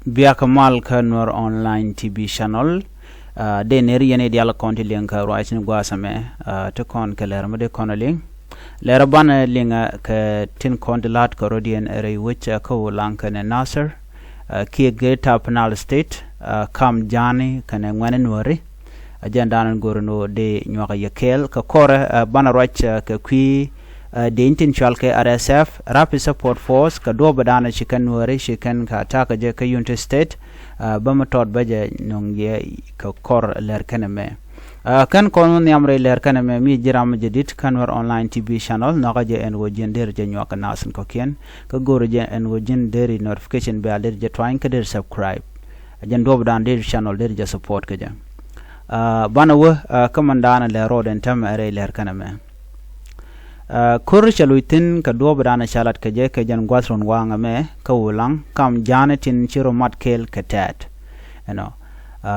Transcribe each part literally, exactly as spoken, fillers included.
Biakä mal kä Nuer Online T V Channel. Dee ner yɛn i̱ dial kɔn ti liŋ kä ruac ni gua̱a̱th ɛmɛ, ti kɔn kɛ lɛr mi dee kɔn liŋ. Lɛr banɛ liŋ kɛ tin kɔn ti la̱t kä rɔ̱diɛn rɛy wec kä Ulaŋ kɛnɛ Nasir, kiɛ Greater Upper Nile State, kam Ja̱a̱ni kɛnɛ ŋuɛ̈ni Nuääri. A jɛn da̱a̱n in go̱r in ɣöö dee nyuak a yɛ kɛɛl kɛ kɔrɛ, banɛ ruac kɛ kui̱ dee in tin cual kɛ R S F, Rapid Support Force, kɛ duɔ̱ɔ̱p ɛ da̱a̱n ci kɛn Nuääri ci kɛn kɛ attack kɛ jɛ kä Unity State. Bä mi tɔt bä jɛ nöŋ yɛ kɛ kɔr lɛr kɛnɛ mɛ. Kɛn kɔn nhiam rɛy lɛr kɛnɛ mɛ mi ji̱ ram jɛ dit kä Nuer Online T V Channel, nhɔkä jɛ ɛn ɣöö ji̱n der jɛ nyuak kɛ nath in kɔ̱kiɛn, kä go̱r jɛ ɛn ɣöö ji̱n der i̱ notification bell der jɛ tuany kä der subscribe. A jɛn duɔ̱ɔ̱p da̱a̱n der channel der jɛ support kɛ jɛ. Banɛ wä kä man da̱a̱n lɛr rɔɔd ɛn täämɛ rɛy lɛr kɛnɛ mɛ. Ko̱r cɛ luc thi̱n kɛ duɔ̱ɔ̱p da̱a̱n ca lat kɛ jɛ kɛ jɛn gua̱th run waŋ ɛmɛ kä Ulaŋ kam Ja̱a̱ni tin ci rɔ mat kɛɛl kɛ tɛ̈t. Ɛnɔ,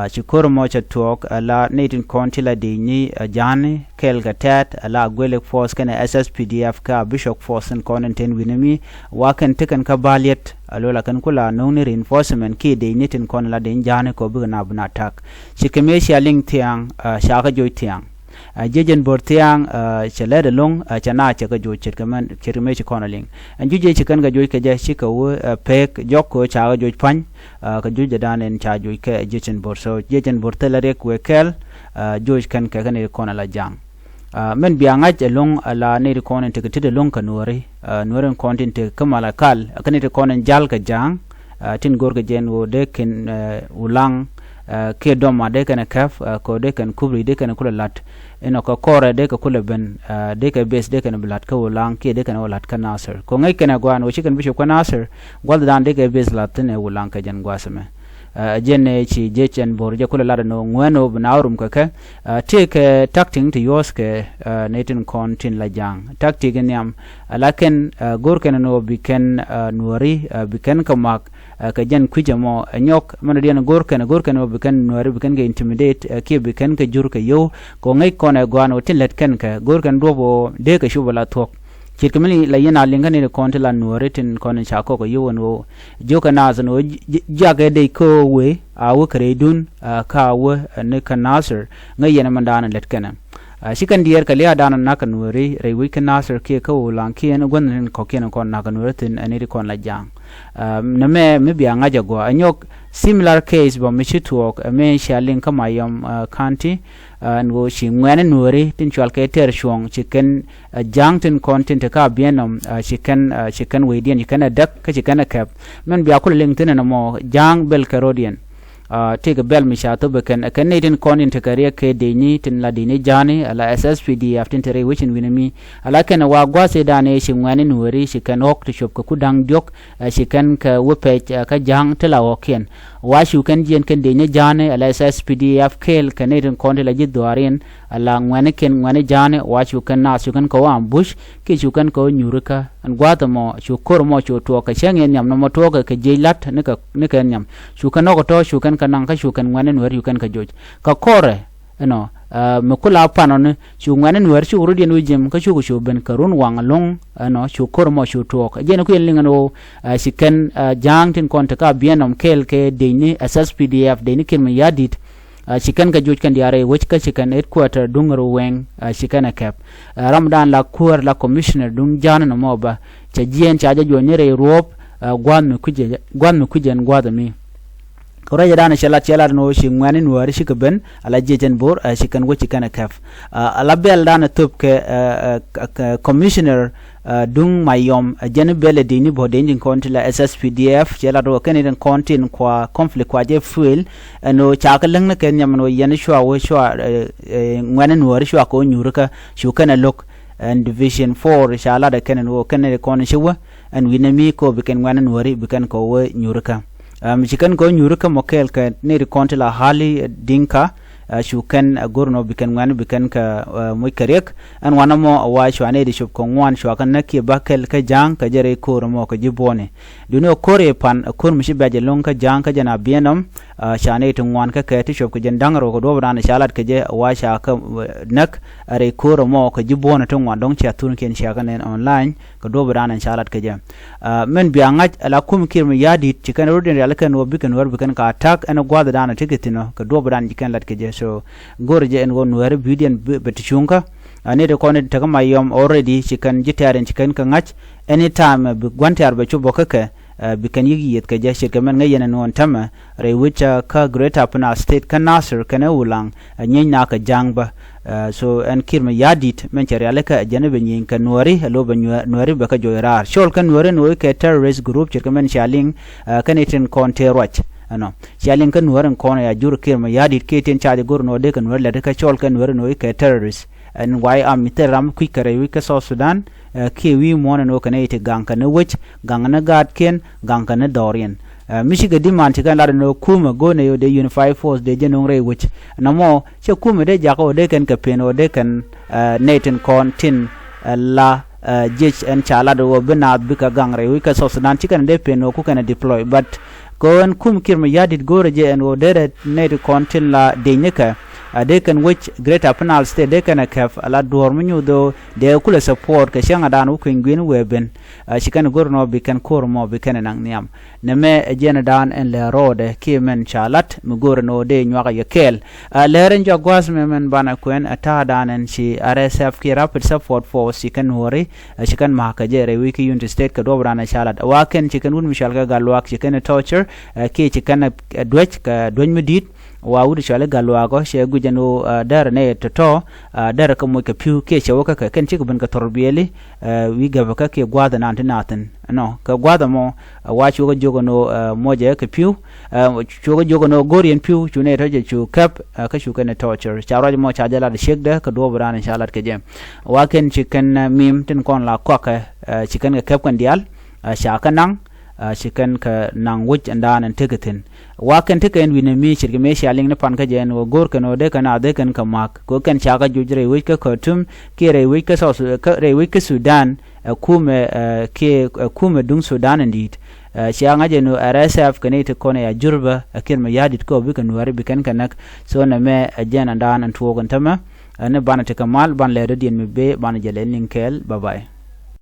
ci ko̱r mɔ cɛ tuɔɔk ala nɛy tin kɔn ti la di̱i̱cni Ja̱a̱ni kɛɛl kɛ tɛ̈t ala Agwelek Force kɛnɛ S S P D F kä Abishok Force tin kɔn in ten wi̱ni mi wa kɛn ti kɛn kä baliet a lo̱l a kɛn kula no̱o̱ŋni reinforcement kiɛ di̱i̱cni tin kɔn la di̱i̱cni Ja̱a̱ni kɛ ɣöö bikɛ na bi na attack. Ci kɛ mëë cia liŋ thia̱a̱ŋ, ca kɛ joc thia̱a̱ŋ. Jiec ɛn bo̱r thia̱a̱ŋ cɛ lɛt ɛlɔ̱ŋ, cɛ na cɛ kɛ joc ce̱tkɛ mɛ ce̱tkɛ mëë ci kɔn ɛ liŋ. Ɛn juc jɛ ci kɛn kɛ joc kɛ jɛ cikɛ wä pek jɔk kɛ ɣöö ca kɛ joc pa̱ny. Kɛ juc jɛ da̱a̱n ɛn ca joc kɛ jiec ɛn bo̱r, so jiec ɛn bo̱r thilɛ riɛk wëë kɛɛl. Joc kɛn kɛ kɛn i̱ kɔn ɛ la Ja̱a̱ŋ. Mɛn bia ŋa̱c ɛlɔ̱ŋ ala nɛy ti kɔn in tekɛ tit ɛlɔ̱ŋ kɛ Nuääri. Nuääri in kɔn tin tekɛ kä Malakal kɛn nɛy ti kɔn in jal kɛ Ja̱a̱ŋ. Tin go̱r kɛ jɛ ɛn ɣöö dee kɛn Ulaŋ kiɛ dɔma dee kɛn ɛ kɛp kɛ ɣöö dee kɛn kubri dee kɛn kulɛ la̱t. Inɔ kɛ kɔrɛ dee kɛ kulɛ ben, dee kɛ beth dee kɛn bi la̱t kä Ulaŋ kiɛ dee kɛn wä la̱t kä Nasir. Kɛ ɣöö ŋäc kɛn ɛ gua̱a̱n ɣöö ci kɛn bi cop kä Nasir, gua̱th da̱a̱n dee kɛ beth la̱t thi̱n ɛ Ulaŋ kɛ jɛn gua̱a̱th ɛmɛ. Ɛ jɛn ɛ ci jiec ɛn bo̱r jɛ kulɛ lat ɛn ɣöö ŋuɛ̈n ɣöö bi na rum kɛ kɛ. Tëëkɛ tactic ti yuɔ̱thkɛ nɛy tin kɔn tin la Ja̱a̱ŋ. Tactic in nhiam ala kɛn go̱r kɛn ɛn ɣöö bi kɛn Nuääri bi kɛn kɛ mak kɛ jɛn kui̱c ɛmɔ ɛ nyɔk mɛn ɔ diɛn go̱r kɛn go̱r kɛn ɣöö bi kɛn Nuääri bi kɛn kɛ intimidate kiɛ bi kɛn kɛ jur kɛ yio̱w. Kɛ ɣöö ŋäc kɔn ɛ gɔaa ɛn ɣöö tin lät kɛn kɛ go̱r kɛn duɔ̱p ɣöö dee kɛ cop ala thuɔ̱k. Ce̱tkɛ mi la yiɛn a liŋ kä nɛy ti kɔn ti la Nuääri tin kɔn in ca kɔk ɛ yio̱w ɛn ɣöö jiök kɛ naath ɛn ɣöö jiakɛ dec kä ɣöö wëë a wä kɛ rɛydun kä a wä ni kä Nasir. Ŋäc yɛn ɛmɛn da̱a̱n in lät kɛnɛ. Ci kɛn diɛɛr kɛ lia̱a̱ da̱a̱n in na̱k kɛ Nuääri rɛy wec kä Nasir kiɛ kä Ulaŋ kiɛ ɛn gua̱th in kɔ̱kiɛn in kɔn na̱k kɛ Nuääri thi̱n ɛn nɛy ti kɔn la Ja̱a̱ŋ. Nɛmɛ mi bia ŋa̱c ɛ gɔaa ɛ nyɔk similar case bä mi ci tuɔɔk ɛ mëë cia liŋ kä Mayom County. Ɛn ɣöö ci ŋuɛ̈ni Nuääri tin cual kɛ tɛr cuɔ̱ɔ̱ŋ ci kɛn Ja̱a̱ŋ tin kɔn tin te kä Abiɛnɔm ci kɛn ci kɛn wecdiɛn ci kɛn ɛ däk kä ci kɛn ɛ kɛp. Mɛn bia kulɛ liŋ thi̱n ɛn ɛmɔ Ja̱a̱ŋ bɛl kɛ rɔ̱diɛn. Tëëkɛ bɛl mi ca thop ɛ kɛn ɛ kɛn nɛy tin kɔn tin tekɛ riɛk kɛ dëëcni tin la dëëcni Ja̱a̱ni ala S S P D F tin te rɛy wec in wi̱ni mi. Ala kɛn ɛ wa gua̱a̱th ëëdan ëë ci ŋuɛ̈ni Nuääri ci kɛn ɣɔ̱k ti cop kɛ ku da̱ŋ diɔ̱k. Ci kɛn kɛ wä pɛc kä Ja̱a̱ŋ ti la ɣɔ̱kiɛn. Wa cu kɛn jiɛn kɛn dëëcni Ja̱a̱ni ala S S P D F kɛɛl kɛ nɛy tin kɔn ti la ji̱ dhuaariɛn ala ŋuɛ̈nikiɛn ŋuɛ̈ni Ja̱a̱ni wa cu kɛn naath cu kɛn kɛ wä ambush kiɛ cu kɛn kɛ wä nyurikä. Ɛn gua̱a̱th ɛmɔ cu ko̱r ɛmɔ cu tuɔɔk kɛ cäŋ yɛn nhiam nɔmɔ tuɔɔk kɛ jiɛc la̱t nikɛ nikɛ nhiam. Cu kɛn nɔk ɛ tɔ̱ cu kɛn kɛ naŋ kä cu kɛn ŋuɛ̈ni Nuääri cu kɛn kɛ joc kɛ kɔrɛ. Ɛnɔ mi kula panɔni cu ŋuɛ̈ni Nuääri cuk rɔ̱diɛn wi̱c ji̱m kä cuk cu ben kɛ run waŋ ɛlɔ̱ŋ. Ɛnɔ cu ko̱r ɛmɔ cu tuɔɔk ɛ jɛn kuiɛn liŋ ɛn ɣöö ci kɛn Ja̱a̱ŋ tin kɔn te kä Abiɛnɔm kɛɛl kɛ dëëcni S S P D F dëëcnikiɛn mi ya̱di̱t. Ci kɛn kɛ joc kɛn diaal rɛy wec kä ci kɛn headquarter duŋ rɛw wɛŋ ci kɛn ɛ kɛp. Ram dan la kuäär la commissioner duŋ Ja̱a̱ni nɔmɔ bä cɛ jiɛɛn ca jɛ juɔ̱ny ni rɛy ruɔ̱ɔ̱p. Gua̱a̱th mi kui̱c gua̱a̱th mi kui̱c ɛn gua̱a̱th ɛmi. Kɛ ruacɛ dan cɛ lat cɛ lat ni ɣöö ci ŋuɛ̈ni Nuääri cikɛ ben ala jiɛc ɛn bo̱r ci kɛn wec ci kɛn ɛ kɛp. Ala bɛl dan ɛ thöp kɛ commissioner duŋ Mayom ɛ jɛn bɛl ɛ dëëcni bä dëëcni tin kɔn ti la S S P D F cɛ lat ɣöö kɛn tin kɔn tin kua conflict kua jɛ fuel. Ɛn ɣöö ca kɛ läŋ ni kɛ nhiam ɛn ɣöö yɛn cua wee cua ŋuɛ̈ni Nuääri cua kɛ wä nyurikä cu kɛn ɛ lo̱k. Ɛn division four ca lat ɛ kɛn ɛn ɣöö kɛn tin kɔn ci wä ɛn wi̱n ɛmi kɛ ɣöö bi kɛn ŋuɛ̈ni Nuääri bi kɛn kɛ wä nyurikä. Ɛm ci kɛn kɛ wä nyurikä mɔ kɛɛl kɛ nɛy ti kɔn ti la Hali Dinka. Cu kɛn a go̱r nɔ bi kɛn ŋuɛ̈n bi kɛn kɛ muc kɛ riɛk. Ɛn wanɛ mɔ a wa cua nɛy ti cop kɛ ŋuan cua kɛ näk kiɛ bäkɛl kä ja̱a̱ŋ kɛ jɛ rɛy ko̱r ɛmɔ kɛ ji̱ buɔ̱ni. Duŋni ɛ ko̱r ëë pan ɛ ko̱r mi ci bɛ̈c ɛlɔ̱ŋ kä ja̱a̱ŋ kä jɛn a biɛn ɔm. Ca nɛy ti ŋuan kä kɛ ti cop kɛ jɛn da̱ŋ rɛw kɛ duɔ̱ɔ̱p dan ca lat kɛ jɛ a wa ca kɛ näk rɛy ko̱r ɛmɔ kɛ ji̱ buɔ̱ni ti ŋuan dɔ̱ŋ cia thurkiɛn cia kɛ nɛn online kɛ duɔ̱ɔ̱p dan ca lat kɛ jɛ. Mɛn bia ŋa̱c ala kum Kiir Mayardit ci kɛn rot in rialikä ɛn ɣöö bikɛ Nuäär bi kɛn ka attack ɛn gua̱a̱th dan ti kɛ thi̱n ɔ kɛ duɔ̱ɔ̱p dan ci kɛn lat kɛ jɛ. So go̱r jɛ ɛn ɣöö Nuäär bi̱i̱diɛn bɛ ti cuŋkä. Ni ti kɔn in tekä Mayom already ci kɛn ji̱ tɛ̈r in ci kɛn kɛ ŋa̱c. Anytime bi gua̱n tɛ̈r bɛ cop bä kä kɛ bi kɛn yi̱k yiëth kɛ jɛ ce̱tkɛ mɛn ŋäc yɛn ɛn ɣöö ɛn tämɛ rɛy wec kä Greater Upper Nile State kä Nasir kɛnɛ Ulaŋ. Nyieny na kɛ ja̱a̱ŋ bä. So ɛn Kiir Mayardit mɛn cɛ rialikä jɛn bɛ nyieny kɛ Nuääri a lo̱ bɛ Nuääri bɛ kä juɔc raar cɔl kä Nuääri ɛn ɣöö i̱ kɛ terrorist group ce̱tkɛ mɛn cia liŋ. Kɛn itin kɔn tëë ruac ɛnɔ cia liŋ kä Nuääri ɛn kɔn ya jur Kiir Mayardit kiɛ tin ca jɛ go̱r ɛn ɣöö dee kɛ Nuääri lɛt kä cɔl kɛ Nuääri ɛn ɣöö i̱ kɛ terrorist. Ɛn why am mi thil ram kui̱ kɛ rɛy wec kä South Sudan. Kiɛ wi̱i̱ muɔ̱ɔ̱n ɛn ɣöö kɛn iti gaŋ kɛ ni wec gaŋ kɛ ni gaatkiɛn gaŋ kɛ ni dhɔriɛn. Mi cikɛ di̱man ci kɛn lat ɛn ɣöö kumɛ go̱o̱nɛ ɣöö dee unified force dee jɛ no̱o̱ŋ rɛy wec. Nɔmɔ cɛ kumɛ dee jakä ɣöö dee kɛn kɛ pen ɣöö dee kɛn nɛy tin kɔn tin la jiec ɛn ca lat ɣöö bi naath bikɛ gaŋ rɛy wec kä South Sudan ci kɛn dee pen ɣöö ku kɛn deploy but kɛ ɣöö ɛn kum Kiir Mayardit go̱o̱rɛ jɛ ɛn ɣöö derɛ nɛy tin kɔn tin la diecnikɛ. Dee kɛn wec Greater Upper Nile State dee kɛn ɛ kɛp ala duɔ̱ɔ̱r mi nyuuth ɣöö dee kulɛ support kɛ cäŋ adan wä kui̱ny gui̱n wëë ben. Ci kɛn go̱r nɔ bi kɛn ko̱r mɔ bi kɛn ɛ naŋ nhiam. Nɛmɛ ɛ jiɛn ɛ daan ɛn lɛ rɔɔdɛ kiɛ mɛn ca lat mi go̱o̱rɛ nɔ dee nyuak ɛ yɛ kɛɛl. Lɛɛr ɛn jɔak gua̱a̱th mɛ mɛn banɛ kuɛn ɛ ta̱a̱ daan ɛn ci R S F kiɛ Rapid Support Force ci kɛn Nuääri. Ci kɛn ma̱a̱k kɛ jɛ rɛy wi̱i̱ ki Unity State kɛ duɔ̱ɔ̱p daan ɛ ca lat ɛ wa kɛn ci kɛn wut mi cɔal kɛ Gatluak ci kɛn ɛ torture. Kiɛ ci kɛn ɛ duäc kɛ duäc mi di̱i̱t. Wa wut cɔal i̱ Gatluak ɔ cɛ guic ɛn ɣöö dɛrɛ nɛy tɔ̱tɔ̱. Dɛrɛ kɛ moc kɛ pi̱w kiɛ cɛ wä kä kɛ kɛn cikɛ ben kɛ thor biɛli. Wi̱i̱ gɛpɛ kä kiɛ gua̱a̱th ɛnan ti naathin ɛnɔ kɛ gua̱a̱th ɛmɔ. Wa cuɔkɛ jiök ɛn ɣöö mocɛ kɛ pi̱w. Cuɔkɛ jiök ɛn ɣöö go̱r yɛn pi̱w cu nɛy tɔ̱ jɛ cu kɛp. Kä cu kɛn ɛ torture ca ruac ɛmɔ ca jɛ lat ɛ ciekdɛ kɛ duɔ̱ɔ̱p ɛnan ca lat kɛ jɛ. Wa kɛn ci kɛn mim tin kɔn la kɔakɛ ci kɛn kɛ kɛp kɛn diaal. Ca kɛ naŋ. Ci kɛn kɛ naŋ wec ɛn daan ɛn tekɛ thi̱n. Wa kɛn tekɛ ɛn wi̱n ɛ mi ce̱tkɛ mëë cia liŋ ni pan kä jɛ ɛn ɣöö go̱o̱r kɛn ɣöö dee kɛn a dee kɛn kɛ ma̱a̱k kɛ ɣöö kɛn ca kɛ juc rɛy wec kä Khartoum kiɛ rɛy wec kä South rɛy wec kä Sudan. Ɛ kumɛ kiɛ ɛ kumɛ duŋ Sudan in di̱i̱t. Cia ŋa̱c ɛn ɣöö R S F kɛn i̱ ti kɔn ɛ ya Juba ɛ Kiir Mayardit kä ɣöö bikɛ Nuääri bi kɛn kɛ näk. So nɛmɛ ɛ jɛn ɛn daan ɛn tuɔɔk ɛn tämɛ. Ɛn ni banɛ tekɛ mal banɛ lɛ rɔ̱diɛn mi bee banɛ jɛ lɛ liŋ kɛɛl. Bye bye.